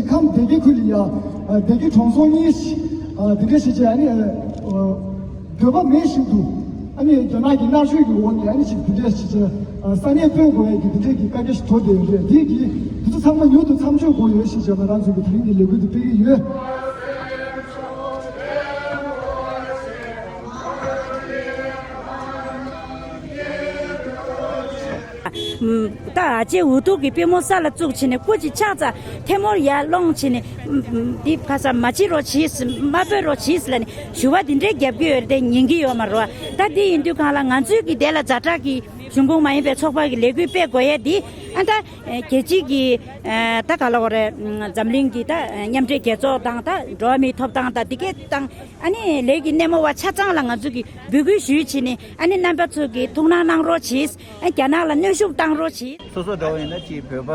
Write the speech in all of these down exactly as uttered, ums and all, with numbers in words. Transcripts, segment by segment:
ཁམས་སྡེ་དགེ་ཁུལ་ལ་ཡ། ཨ། སྡེ་དགེ་གྲོང་ཚོ་གཉིས་ཤིག་ཨ། འདི་འདྲ་ཞིག་བྱས། ཨ་ནི། ཨ། འདོད་པ་མེད་བཞིན་དུ། ཨ་ནི་རྒྱ་ནག་གི་མནར་གཅོད་ཀྱི་འོག་ནས། ཨ་ནི་ཅིག་འདི་འདྲ་ཞིག་བྱས། ཨ། ས་གནས་སྤོས་དགོས་ཡ་གི་འདི་འདྲ་གི་བཀའ་རྒྱ་ཞིག་དོར་བསྡད་ཡོད་རེད། འདི་གི་འདི་ཚོ་ཚང་མ་མྱུར་དུ་མཚམས་འཇོག་དགོས་ཡོད་ཞེས་བྱས། ང་རང་ཚོ་གི་དེ་རིང་གི་ལས་འགུལ་འདི་སྤེལ་གྱི་ཡོད། ད་ཨ་ཅེ་འུ་ཐུག་གི་པུས་མོ་ས་ལ་བཙུགས་བྱས་ནས། སྐུ་ཅིག་ཕྱག་འཚལ། ཐལ་མོར་ཡར་སློང་བྱས་ནས། འདི་ཁ་ས་མ་བྱེད་རོགས་བྱེད། མ་སྤོས་རོགས་བྱེད་ལབ་ནས་ཞུ་བ་འདི་འདྲའི་རྒྱབ་ཀྱི་ཡོད་རེད། དེ་ཉན་གྱི་ཡོད་མ་རེད་བ། ད་འདི་ཡིན་དུས་གང་ལ་ང་ཚོའི་གི་དེ་ལ་ཛ་དྲག་གི་གཞུང་ཁོངས་མ་ཡིན་པའི་ཚོགས་པ་གི་ལས་འགུལ་སྤེལ་དགོས་ཡས་འདི། ཨ། ད་རྒྱལ་སྤྱིའི་གི། ད་ག་ལབ་དགོས་རེད། འཛམ་གླིང་གི་ད་མཉམ་འབྲེལ་རྒྱལ་ཚོགས་དང་། ད་འགྲོ་བ་མིའི་ཐོབ་ཐང་དང་། འདི་གས་དང་། ཨ་ནི་ལས་ཀྱི་སྣེ་མོ་བ་ཆ་ཚང་ལ་ང་ཚོ་གིས་འབོད་སྐུལ་ཞུས་བྱས་ནས། ཨ་ནི་རྣམ་པ་ཚོ་གིས་ཐུགས་སྣང་གནང་རོགས་གྱིས། ཨ། རྒྱ་ནག་ལ་གནོན་ཤུགས་བཏང་རོགས་གྱིས། སོ་སོ་འདྲ་བོ་ཡིན་ན་ཅིག་བོད་པ་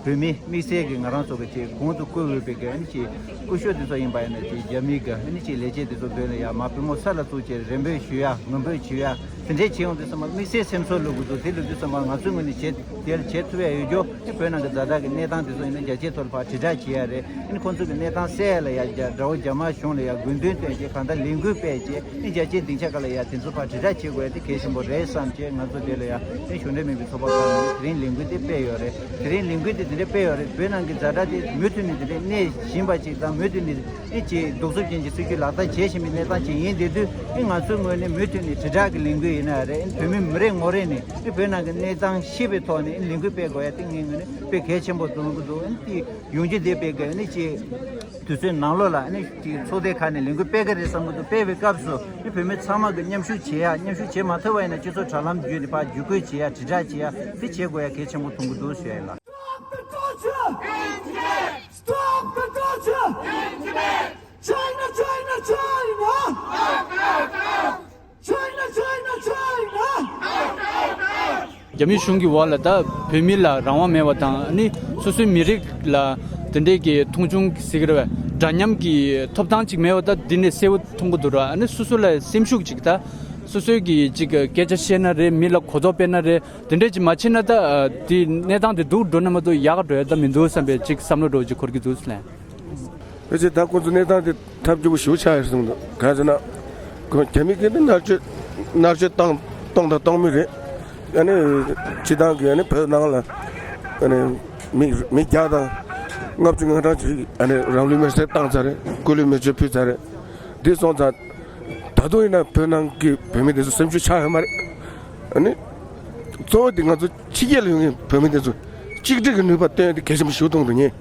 བོད་མི་དམིགས་བསལ་གྱི་ང་རང་ཚོ་གི་ཅིག་གོང་དུ་བཀུར་འོས་པའི་གི། ཨ་ནི་ཅིག་སྐུ་ཞབས་དེ་ཚོ་ཡིན་པ་ཡིན་ན། ཅིག་རྒྱ་མི་གི། ཨ་ནི་ཅིག་ལས་བྱེད་དེ་ཚོ་མདུན་ལ་ཡ་མར་པུས་མོ་ས་ལ་བཙུགས་བྱས་རེ་འབོད་ཞུ་ཡ། ངུ་འབོད་བྱེད་ཡ། དེ་འདྲས་བྱེད་ཡོང་དུས་ཙམ་པ་དམིགས་བསལ་སེམས་ཚོར་སླེབས་ཀྱི་འདུག་དེ་སླེབས་དུས་ཙམ་པ་ང་ཚོའི་ངོས་ནས་བྱེད། དེ་ལ་བྱེད་ཐུབ་ཡ་ཡོད་རྒྱུ། ཨ་ནི་བོད་ནང་གི་ཛ་དྲག་གི་གནས་སྟངས་དེ་ཚོ་ཡིན་ན་རྒྱ་ཆེའི་ཐོག་ལ་ཕར་དྲིལ་བསྒྲགས་བྱེད་ཡ་རེད། ཨ་ནི་ཁོང་ཚོ་གི་གནས་སྟངས་གསལ་ཡ་ལ་ཡ། རྒྱ། དགྲ་བོ་རྒྱ་དམར་གཞུང་ལ་ཡ་དགོས་འདུན་བཏོན་བྱས། གང་ལྟར་ལས་འགུལ་སྤེལ་བྱས། ཨ་ནི་རྒྱ་ཆེའི་སྡིངས་ཆ་ཁག་ལ་ཡ་དེ་ཚོ་ཕར་དྲིལ་བསྒྲགས་བྱེད་དགོས་ཡ་དེ་གལ་ཆེན་པོ་རེད་བསམ་བྱས། ང་ཚོ་དེ་ལ་ཡ། ཨ་ནི་གཞུང་འབྲེལ་མིན་པའི་ཚོགས་པ་ཁག་ནས་དེ་རིང་ལས་འགུལ་དེ་སྤེལ་ཡོད་རེད། དེ་རིང་ལས་འགུལ་དེ་དེ་འདྲ་སྤེལ་ཡོད་རེད། བོད་ནང་གི་ཛ་དྲག་དེ་མུ་མཐུད་ནས་དེ་འདྲ་གནས་བཞིན་པ་ཅིག་དང་། མུ་མཐུད་ནས་ཨེ་ཅིག་གདུག་རྩུབ་ཅན་གྱི་སྲིད་བྱུས་ལག་བསྟར་བྱེད་བཞིན་པའི་གནས་སྟངས་ཅིག་ཡིན། དེ་དུས་ཨེ་ང་ཚོའི་ངོས་ནས་མུ་མཐུད་ནས་དྲིལ་བསྒྲགས་ཀྱི་ལས་འགུལ་ཡིན་ན་རེད། ཨེ་བོད་མི་མི་རེ་ངོ་རེ་ནས་ཨེ་བོད་ནང་གི་གནས་སྟངས་ཤེས་པའི་ཐོག་ནས་ཨེ་ལས་འགུལ་སྤེལ་དགོས་ཡ་དེ་ངའི་ངོས་ནས་དཔེ་གལ་ཆེན་པོ་མཐོང་གི་འདུག་ཨེ་དེ་ཡོང་རྒྱུ་དེ་དཔེ་གལ། ཨེ་ཅིག་དུས་ཚོད་ནང་ལོགས་ལ་ཨེ་ཅིག་ཚོགས་སྡེ་ཁག་ནས་ལས་འགུལ་སྤེལ་གི་རེད་བསམ་གི་འདུག་སྤེལ་བའི་སྐབས་སུ་ཨེ་བོད་མི་ཚང་མ་གི་མཉམ་ཞུགས་བྱེད་ཡ། མཉམ་ཞུགས་བྱེད་མ་ཐུབ་པ་ཡིན་ན་སྤྱི་ཚོགས་དྲ་ལམ་བརྒྱུད་ནས་ཕར་བརྒྱུད་སྐུལ་བྱེད་ཡ། དྲིལ་བསྒྲགས་བྱེད་ཡ། དེ་བྱེད་དགོས་ཡ་གལ་ཆེན་པོ་མཐོང་གི་འདུག་ཞུ་ཡ་ཡིན་ལགས། Stop the torture! Stop the torture! China, China, China! China, China, China! རྒྱ་མི་གཞུང་གི་འོག་ལ་ད་བོད་མི་ལ་རང་དབང་མེད་པ་དང་། ཨ་ནི་སོ་སོའི་མི་རིགས་ལ་དེ་འདྲའི་གི་མཐོང་ཆུང་ཟེར་གི་རེད་པས། འདྲ་མཉམ་གྱི་ཐོབ་ཐང་ཅིག་མེད་པ་ད་འདི་ནས་གསལ་པོ་མཐོང་གི་འདུག་ར། ཨ་ནི་སོ་སོ་ལ་སེམས་ཤུགས་ཅིག་ད་སོ་སོའི་གི་ཅིག་སྐད་ཆ་བཤད་ན་རེད། མི་ལ་གོ་རྟོགས་སྤེལ་ན་རེད། དེ་འདྲས་ཅིག་མ་བྱས་ན་ད་དེ་གནས་སྟངས་དེ་སྡུག་འགྲོ་ན་མ་གཏོགས་ཡག་འགྲོ་ཡ་ད་མི་འདུག་བསམ་པའི་ཅིག་བསམ་བློ་འདྲ་བོ་ཅིག་འཁོར་གྱི་འདུག་ལགས། ཕལ་ཆེར་ད་ཁོང་ཚོ་གནས་སྟངས་དེ་ཐབས་སྐྱོ་པོ་ཞེ་པོ་ཆགས་ཡོད་གསུངས་འདུག་གང་ཟེར་ན། ཁོང་རྒྱ་མི་གིས་ནི་མནར་གཅོད་མནར་གཅོད་བཏང་བཏང་དང་གཏོང་མུས་རེད། ཨ་ནི་སྤྱི་བཏང་གི་ཨ་ནི་བོད་ནང་ལ་ཨ་ནི་མི་མི་བརྒྱ་དང་ལྔ་བཅུ་ང་གྲངས་ཅིག་ཨ་ནི་རང་ལུས་མེར་སྲེག་བཏང་ཚར་རེད། སྐུ་ལུས་མེ་མཆོད་ཕུལ་ཚར་རེད། འདི་སོང་ཙང་ད་དུང་ཡིན་ན་བོད་ནང་གི་བོད་མི་དེ་ཚོ་སེམས་ཤུགས་ཆག་ཡོད་མ་རེད། ཨ་ནི་གཙོ་བོ་དེ་ང་ཚོ་ཕྱི་རྒྱལ་ལ་ཡོད་མཁན་བོད་མི་དེ་ཚོ་གཅིག་སྒྲིལ་གྱི་ནུས་པ་བཏོན་ཡ་དེ་གལ་ཆེན་པོ་ཞིག་མཐོང་འདུག་ངས།